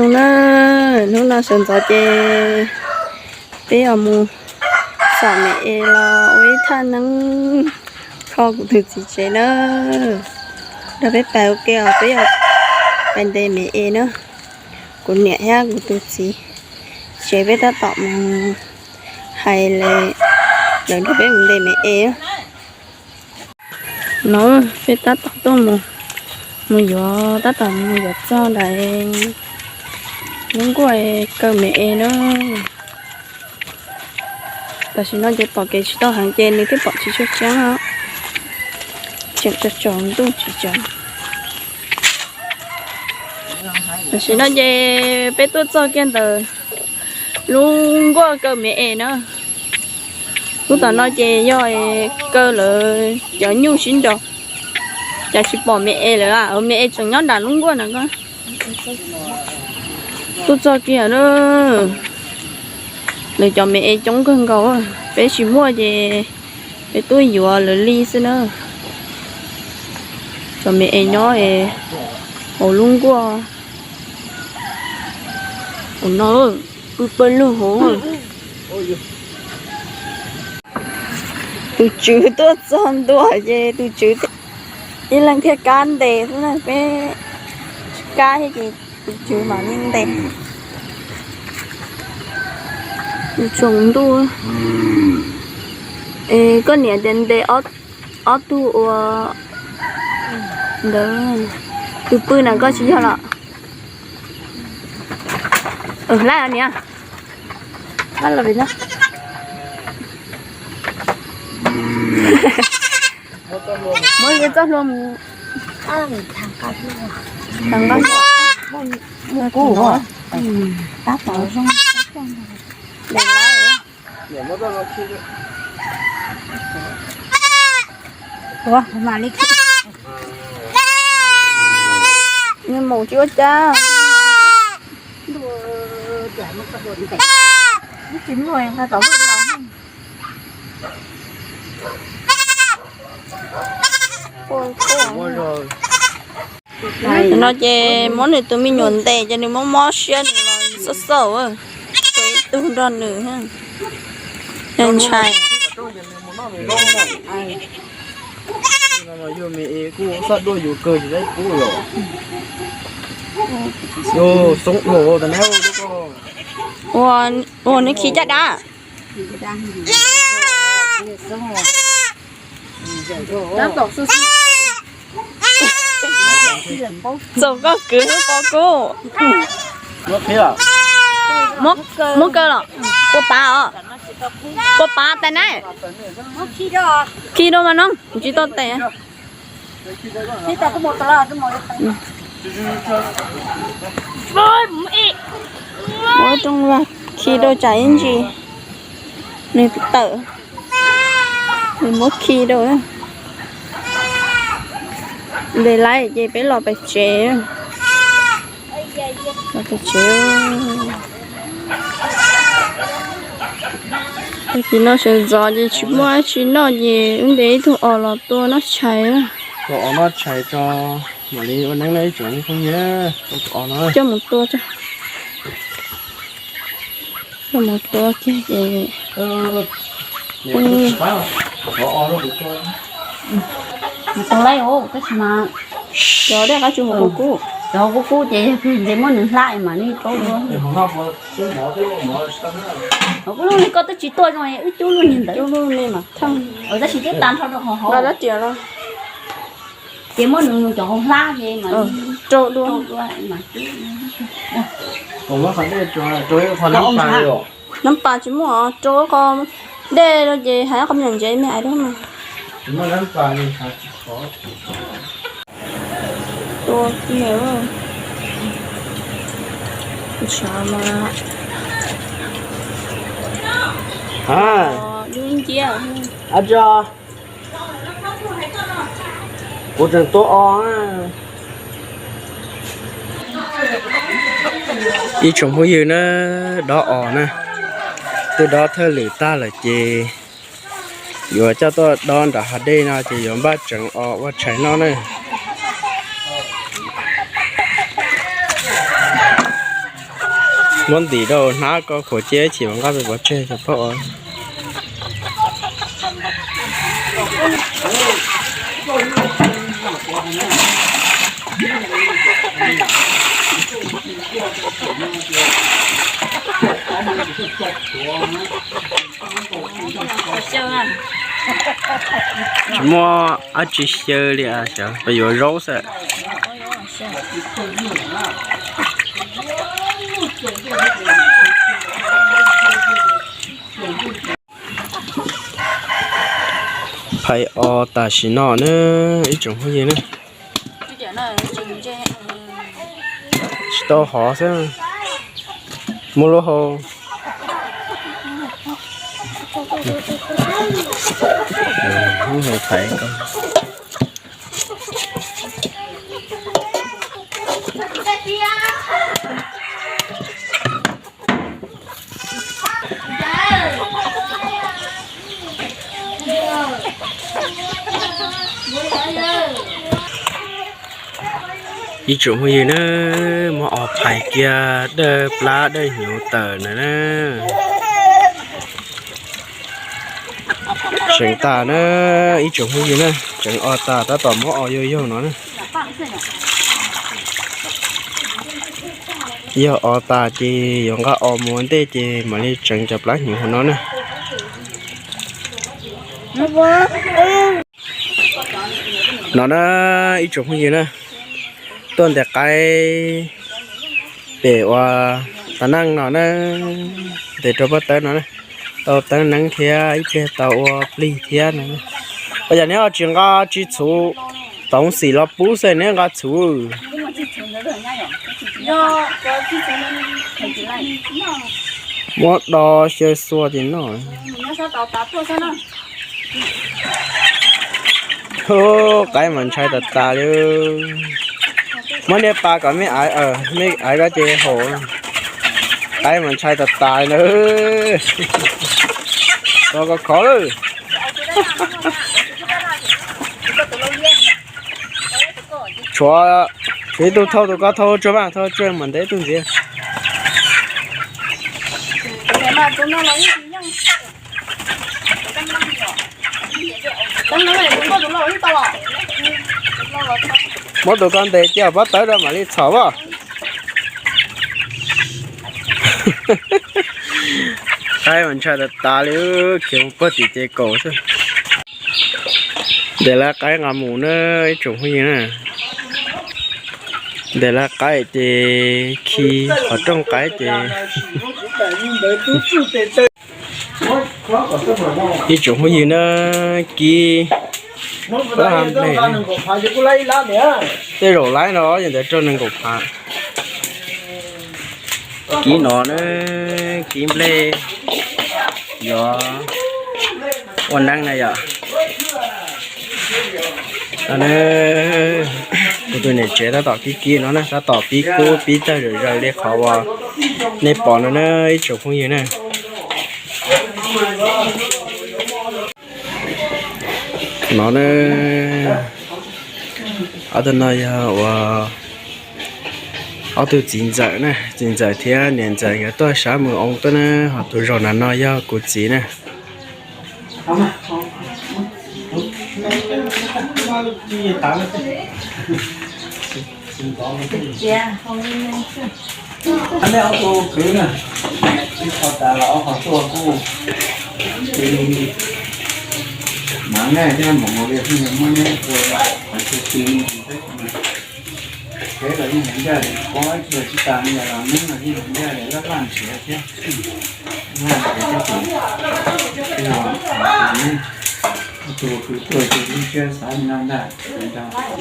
Na, hnub no sawv ntxov ces peb yuav mus xam me es los ua ib thaj neeb kho kuv tus txiv tsev na. Nrog peb pais ua ke os, peb yuav pais ntes me es na. Kuv niam thiab kuv tus txiv tsev peb tab tom mus hais lawv nrog peb mus ntes me es. No peb tab tom tuaj mus, mus yuav, tab tom mus yuav txog ntawm lub nkuaj kaw me es na. Tam sim no ces pom kev tsis tau heev ces nws twb pom tsis tshua tseeb os. Tseem tsaus tsaus ntuj tsis tseeb. Tam sim no ces peb tuaj txog kiag ntawm lub nkuaj kaw me es na. Lub tom no ces yog kaw lawv cov nyuj sib nraus, cas tsis pom me es lawm, me es tseem nyob nram lub nkuaj na ko. Tuaj txog kiag na, lawv cov me es coob kawg nkaus, peb tsis muaj ces peb tuaj yuav lawv li xwb na. Cov me es nyob hauv lub nkuaj. Ua no pw pawg lug hauv. Tus tswv tuaj txog ntua ces tus tswv ib leeg thiaj kab ntes xwb na, peb tsis kab thiab ces tus tswv mam li ntes. Tsaus ntuj. Es koj niam tias ntes ob tug ua ntawd, tus pw na koj tsis yog los? Laib os niam. Muab txoj hlua mus. Thas nqaj hlua. Tab tom zoo. Ua mam li. Nws mus tsis ua cas. No ces muab nws tus me nyuam ntes ces nws mob mob siab, nws los xauj xauj, tshuav ib tug nrog nws. Yog ntshai. Ua, ua nws khi caj dab. Txaus koj kwv lub pov kub. Muab kaw los? Kua pav os. Kua pav tais na. Khi rau mas no, tsis tau tes. Muab rooj vag khi rau tsam ib ntsis nws tawm, nws muab khi rau. Ntes lawm ces peb los pem tsev. Los pem tsev. Tag kis no sawv ntxov ces tsis muaj dab tsi noj ces wb ntes ib tug os los tua noj tshais. Tua os noj tshais tso, mam li ua neeb na ib tsoom phooj ywg. Coj mus tua tso. Coj mus tua kiag ces tau lawm os, tab sis mas cov dej qab tsuas mus kub kub, cov kub kub ces yog ntshe muab nws hlab mam li rau dua. Kuv lub li koj twb tsis tuaj zoo, wb cub lub niag ntawd. Tab sis twb tas nrho rau hauv hauv. Ces muab nws cov hauv hlab ces mam li rau dua. Nab pas tsis muaj, rau qhov dej rau ces hais qhov me nyuam ntsev me ais rau mas. Tua kiag, tshav mas dub nciab. Kuv tseem tua os. Ib tsoom phooj ywg na, dob os na, twb dob thawj lwm tag lawm ces yuav coj tuaj dob nram hav dej no ces yuav npaj tseev os ua tshais noj na. Muab ntim rau hnab koj khuam cia ib chim mam nqa pem pov tseg cov plaub os. Tsis muaj dab tsi xyaw li, xyov peb yuav zaub xwb. Phais os tam sim no na, ib tsoom phooj ywg na. Tsis tau hov xwb, muab lub hau. Ib tsoom phooj ywg na, muab os phais kiag dawj plab dawj hnyuv tawm na. Tseev tas na, ib tsoom phooj ywg na, tseev os tas tab tom muab os yaug yaug no na. Yog os tas ces yuav nqa os mus ua ntej ces mam li tseev cov plab hnyuv hauv no na. No na, ib tsoom phooj ywg na, tuaj ntes qaib pem ua tas neej no na, ntes rau pob tawb no na, tau teeb neeb thiab ib pliag tau ua plig thiab no. Ua yog neb ho tsis nqa tsis txhuv, toov xim los pub xwb neb nqa txhuv. Muab do xyaw xua ces noj. Qaib mas ntshai tas tas li. Muab niag pas kom mej aiv, mej aiv koj ces haum. Qaib mas ntshai tas tas li na. Kov kov khov lawm. Tshuav, tshuav ib tug thauj tus koj thauj tsuag mas, thauj tsuag mas ntev ib tug ntxiv. Muab tus koj ntes cia pob tawb rau mam li txhom as. Qaib mas ntshai tas tas li, khiav mus puag tim ces kaum xwb. Ntes lawv qaib nqa mus na, ib tsoom phooj ywg na. Ntes lawv qaib ces khi qhov rooj qaib ces. Ib tsoom phooj ywg na, kib, tej zaum laib no yog ntawd rau nees nkaum phav. Kib no na, kib nplej, yuav ua neeb na yom. Kuv tus niam tsev tab tom kib kib no na, tab tom pib kub pib tawg zom zaws li qhov uas nej pom no na, ib tsoom phooj ywg na. No na, ob tug no yog uas ob tug txiv ntxawm na, txiv ntxawm thiab niam ntxawm nkawd tuaj sab mus oo tuaj na, ho tus zaum nram no yog kuv txiv na. Nej ob tug kwv na, ib qho tas los ob qho tuaj kuj, mam nej thiab mam mus li muab neb ua qhov twg twg peb los yeej hais ncaj li, pob ib tug tsis tas li los neb los yeej hais ncaj li, laj laj nrhiav thiab, laj nrhiav thiab ces, yog ob tug kwv tuaj ces yeej tsis xav li no ntag.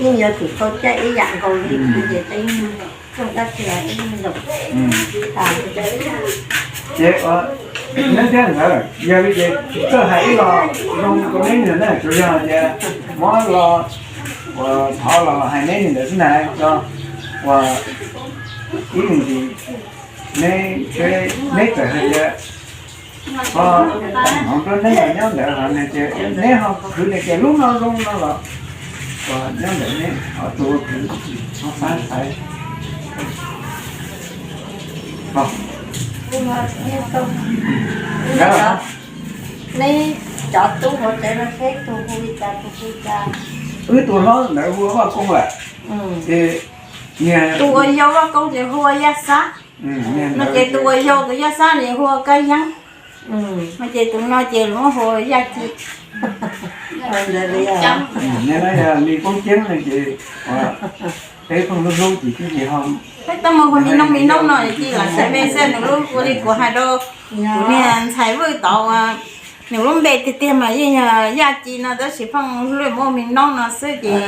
Yeej yuav tsum tau caij ib yam nkaus li ces peb yeej tsis tau dab tsi los peb yeej zaum. Ces neb thiab ntawd yog li ces tsis txawj hais ib los zoo rau neb niam na, tsuas yog tias muab los uas thov los hais neb li ntawd xwb na, tso uas ib me ntsis neb, neb txawm hais tias ho hmoov rau neb los nyob ntawd ho neb tias neb ho khwv nws tias lub no zoo no los uas nyob ntawd neb ho tus ua khwv ho xav xaiv ho Neb cov tub hauv tsev no seb tus hu li cas tus hu li cas. Wb tus hlob ntawd hu ua Vaj Koob lawm. Tus uas yau Vaj Koob ces hu ua Yaj Xab, no ces tus uas yau tus Yaj Xab ces hu ua Kab Yeeb, no ces tus no ces lawv muab hu ua Yaj Ci. Li Koob Ceeb no ces peb pheej hlub hlub ces twb tsis ho, peb tau mus hu Mi Noob Mi Noob no ces lam xaiv me xwb, nws lub ua li kuv hais rau kuv niag ntxhais Vwj tod, nws lub npe tiag tiag mas yeej yog Yaj Ci no tab sis pheej hlub muab Mi Noob no xwb ces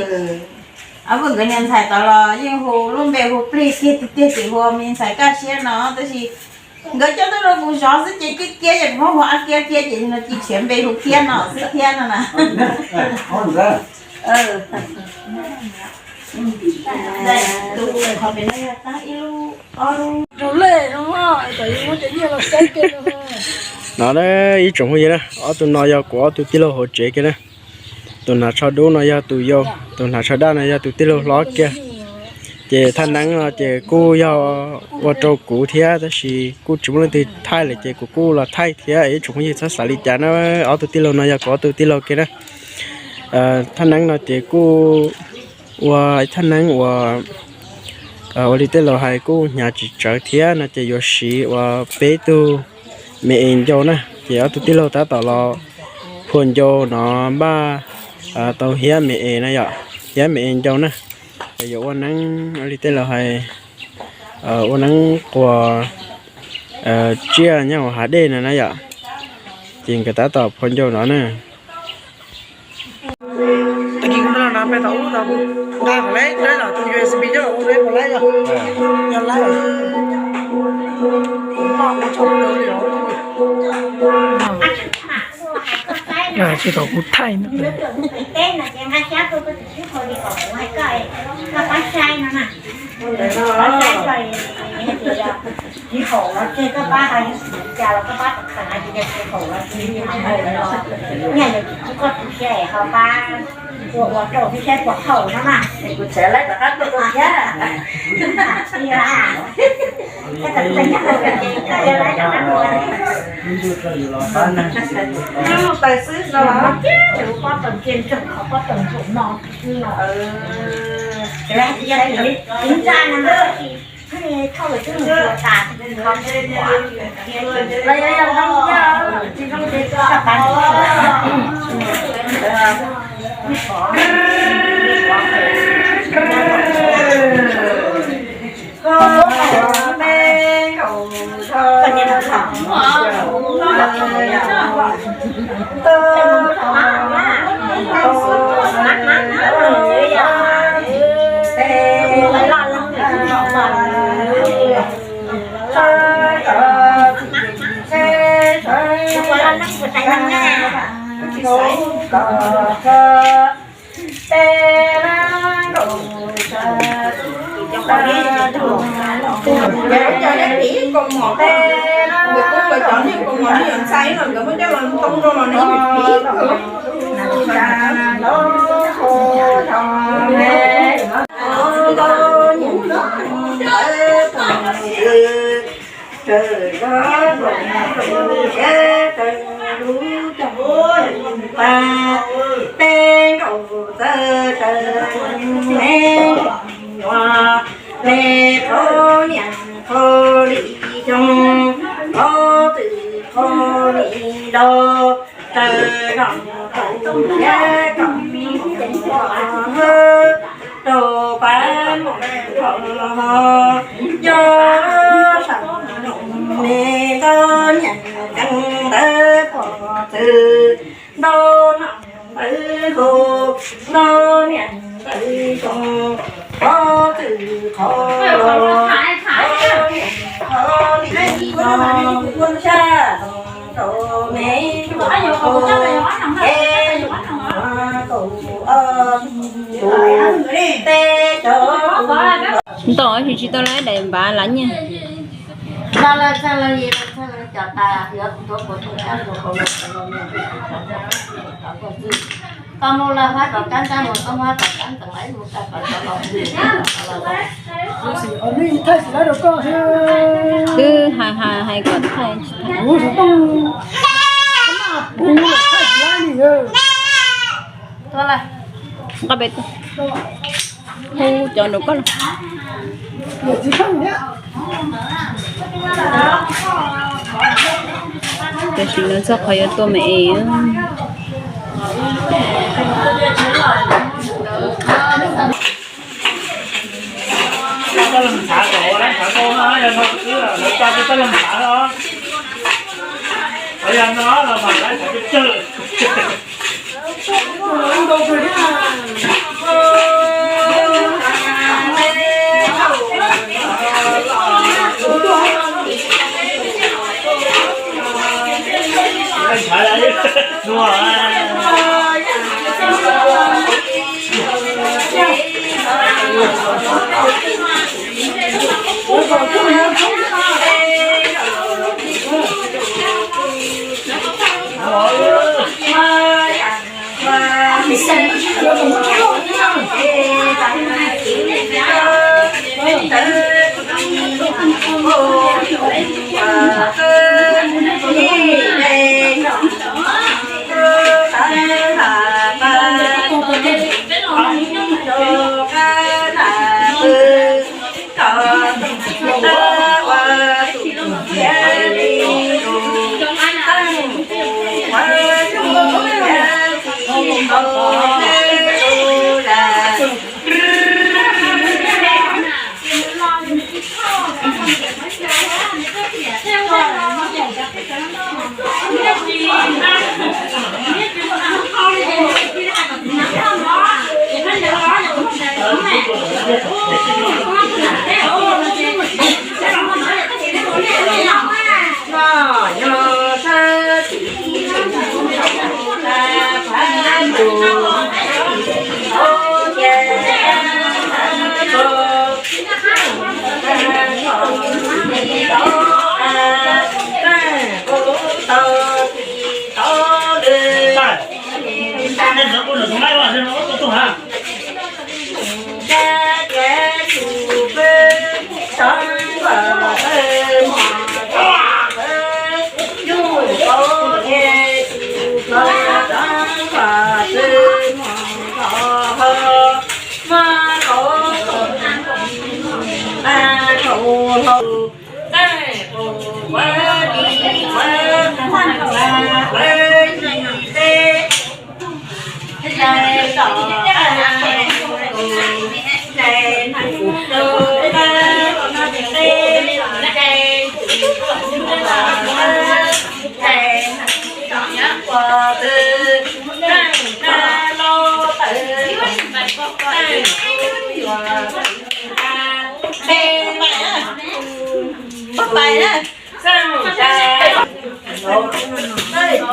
Vwj nkawd niag ntxhais tod los yeej hu lub npe hu plig kiag tiag tiag ces hu ua me ntxhais Kaj Siab no tab sis nkawd coj tuaj rau kuv zov xwb ces Kiab Kiab ces kuv muab hu Ab Kiab Kiab ces no Ci tshiav npe hu Kiab no xwb thiab no na. No na, ib tsoom phooj ywg na, ob tug no yog kuv ob tug tij laug hauv tsev kiag na. Tus hnav tsho dub no yog tus yau, tus hnav tsho daj no yog tus tij laug hlob kiag. Ces thaj neeb no ces kuj yog ua rau kuv thiab tab sis kuj tsis muaj leej twg thaij lawm ces kuv kuj los thaij thiab, ib tsoom phooj ywg txhob xav li cas na. Ob tug tij laug no yog kuv ob tug tij laug kiag na. Thaj neeb no ces kuj ua thaj neeb uas ua li tej laus hais kuj hnyav tsis tsawv thiab no ces yuav siv ua peb tug me es ncau na. Ces ob tug tij laug tab tom los phua ncau no npaj tau hiab me es na yom, hiab me es ncau na. Ces yuav ua neeb ua li tej laus hais, ua neeb quas tsiaj nyob hauv hav dej no na yom. Ces nkawd tab tom phua ncau no na. Tag kis kuv nrog lawv pem tom ub tau, nqa qhov leb, leb los tus U S B coj los ua leb puas laib os? Yog laib. Tsis tau kuv thaij na. Tsis haum los tseg, koj pab hais li cas los koj pab tau kheev hais tias tsis haum los tseg, nyiaj yog tsis pub koj tu siab es ho pab ua ua rau thiab saib puas haum no mas. Kuv tseem laib rov qab tuaj rau thiab. Tais xwb no los, pob tau kiag nrog qhov pob tau nrog no xwb no. Los yog yog zoo yog tsis zoo ces koj pab. Tawm zog pom tus siab tawm lub cog pa, peb nkaus txawj tawm me nyuam, me qhov niam qhov li xyoo, qhov twm qhov li do, tawm zog tus siab kom rau pab mus rau ho, nco sab me ntawd niam ceeb ntawd pom txwv, ntau no ntawd hu, ntau niam ntawd xyoo, qhov twm qhov los, qhov niam qhov li no, sab rau me ntsuag hu, es kaum ob tus peb cov ntau tsis tau lawm daim npav lav nyiaj. Koj mus lawm hab tom kab ntag, mus tau hab tom kab ntag, mus tau tom kab ntag. Twb hais hais hais kom thaij tsis thaij. Nqa pem hu cov nraum koj los. Tam sim no txog qhov yuav tua me es.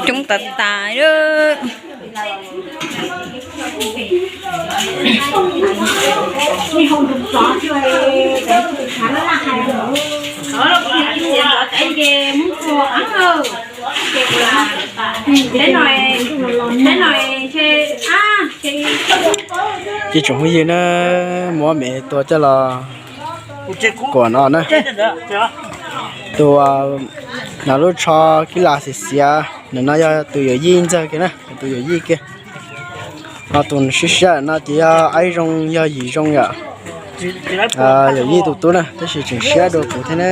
Coob tas tas lawm. Ib tsoom phooj ywg na, muab me tua coj los kuam no na. Tus hnav lub tsho kib las xiav xiav ntawm no yog tus yawm yij ntxawg kiag na, tus yawm yij kiag. Ho tus siab siab no ces yog Aib Zoo, yog Yim Zoo yom. Yawm yij tus tub na, tab sis tseem siab dua kuv thiab na.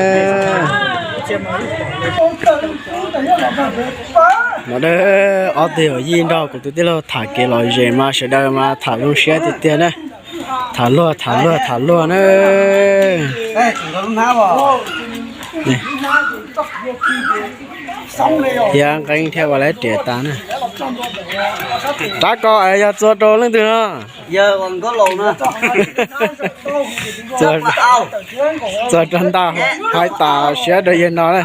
Mas ob tug yawm yij nrog kuv tus tij laug tham kev lom zem mas sawv daws mas tham zoo siab tiag tiag na. Tham luag tham luag tham luag na. Thiab nqeeb thiab ua lawv riam tas na. Rab ko yog txua rau leej twg no? Txua rau ntag, hais tas siab rau yawg no na.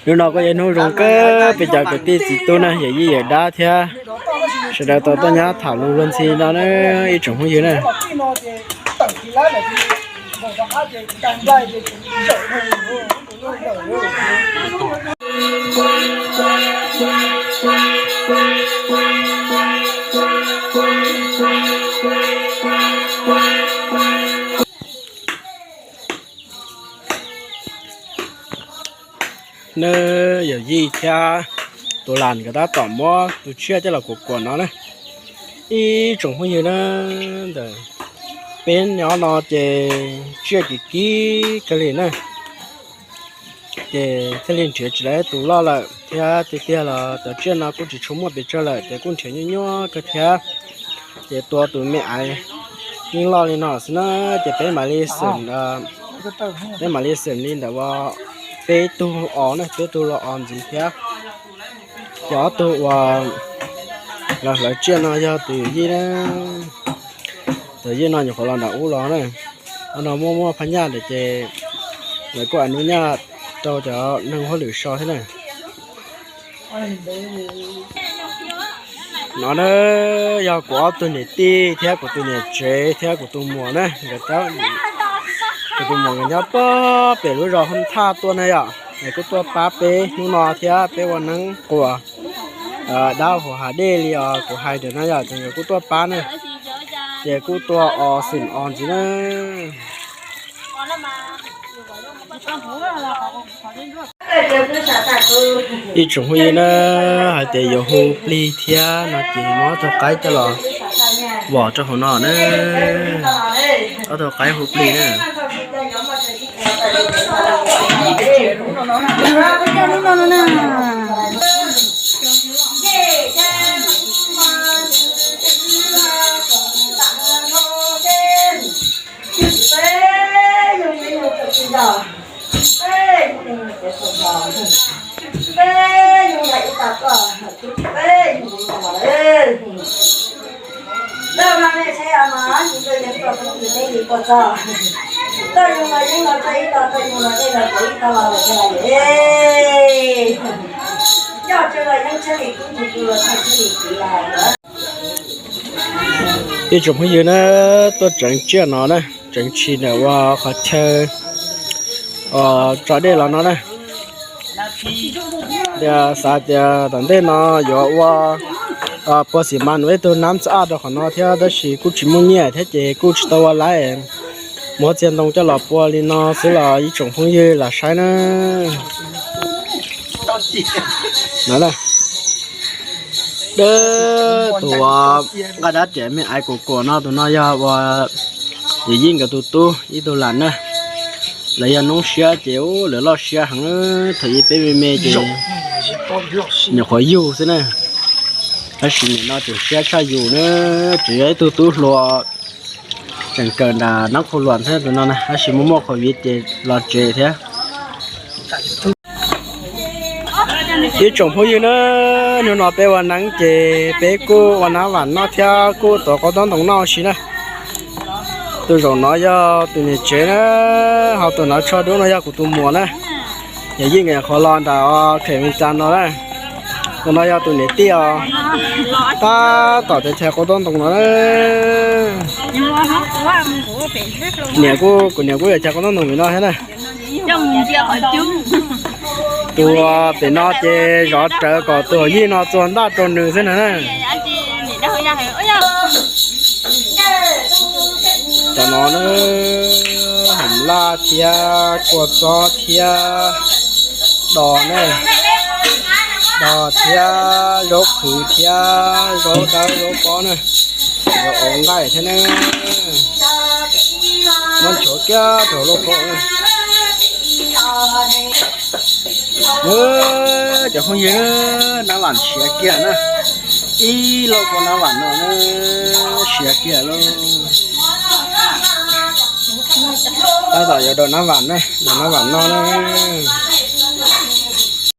Hnub no kuj yog hnub zoo kawg peb cov kwv tij txiv tub na, yawm yij yawm dab thiab sawv daws tau tuaj nyob tham lus luag ntxhi no na, ib tsoom phooj ywg na. Nawb, yawm yij thiab tus las nkawd tab tom muab tus tsiaj coj los kuam kuam no na. Ib tsoom phooj ywg na, ntawm peb nyob no ces tsiaj kis kib kawg li na. Ces thiaj li nrhiav tsis tau tus loj lawm thiab, tiag tiag los cov tsiaj no kuj tsis tshua muaj pes tsawg lawm ces kuj nrhiav nyuaj nyuaj kawg thiab. Ces tua tus me aiv yeej loj li no xwb na, ces peb mam li xwm, peb mam li xwm li ntawm peb tug os na, peb tug los os ntxiv thiab. Ces ob tug uas los hlawv tsiaj no yog tus yij na, tus yij no nyuam qhuav los nram ub los na. Ob no muaj muaj phab nyaj lawm ces lawv kuj ua nub nyaj rau cov neeg hauj lwm so thiab na. No na, yog kuv ob tug niam tij thiab kuv tus niam tsev thiab kuv tus muam na, nkawd, kuv tus muam nkawd nyob puag pem lub zos Hoob Thaj tuaj na yom, es kuj tuaj pab peb hnub no thiab peb ua neeb quas dab hauv hav dej li os, kuv hais tias no yom, ces nkawd kuj tuaj pab na, ces kuj tuaj os xwm os ntxiv na. Ib tsoom phooj ywg na, hais tias yuav hu plig thiab no ces muab ob tug qaib coj los vom rau hauv no na. Ob tug qaib hu plig na. Ib tsoom phooj ywg na, tuaj tseev tsiaj no na, tseev tshis ntawm ua qhov chaw tso dej los no na. Tias xav tias tom ntej no yuav ua pua xim mas nua ib tug nab txaj rau qhov no thiab tab sis kuj tsis muaj nyiaj thiab ces kuj tsis tau ua laib. Muab txiag ntoo coj los pua li no xwb los ib tsoom phooj ywg lam saib na. No, dab tus nqaj dab riam me aiv kuam kuam no tus no yog ua yawm yij nkawd tus tub ib tug lam na. Lawv yog noob siab ces lawv loj siab heev, thaum ub peb me me ces nyuam qhuav yug xwb na. Tab sis nim no tseem siab tshaj yus na, tseem yog ib tug tub hluas tseem kawm nram Nab Qhua Luam thiab tus no na, tab sis muaj muaj qhov viv ces los tsev thiab. Ib tsoom phooj ywg na, hnub no peb ua neeb ces peb kuj ua nab vam noj thiab kuj tuav qaub taub ntoo noj si na. Tus zaum no yog tus niam tsev na, ho tus hnav tsho dub no yog kuv tus muam na. Yawm yij nkawd nyuam qhuav los nram Khem Vis Cas no na. Tus no yog tus niam tij os, tab tom chaw chaw qaub taub ntoo no na. Niam kuj, kuv niam kuj yuav chaw qaub taub ntoo vim no thiab na. Tus pem no ces zov rawv kom tus yij no txua ntaj rau nws xwb na. Cov no na, ham laj thiab kua txob thiab dos na, dos thiab zaub qhwv thiab zaub dawb zaub pob na, zaub ov nqaij thiab na. Muab nchuav kiag rau lauj kaub na. Cov phooj ywg, nab vam siav kiag na. Ib lauj kaub nab vam no na, siav kiag lauj. Tab tom yuav daus nab vam na, daus nab vam no na.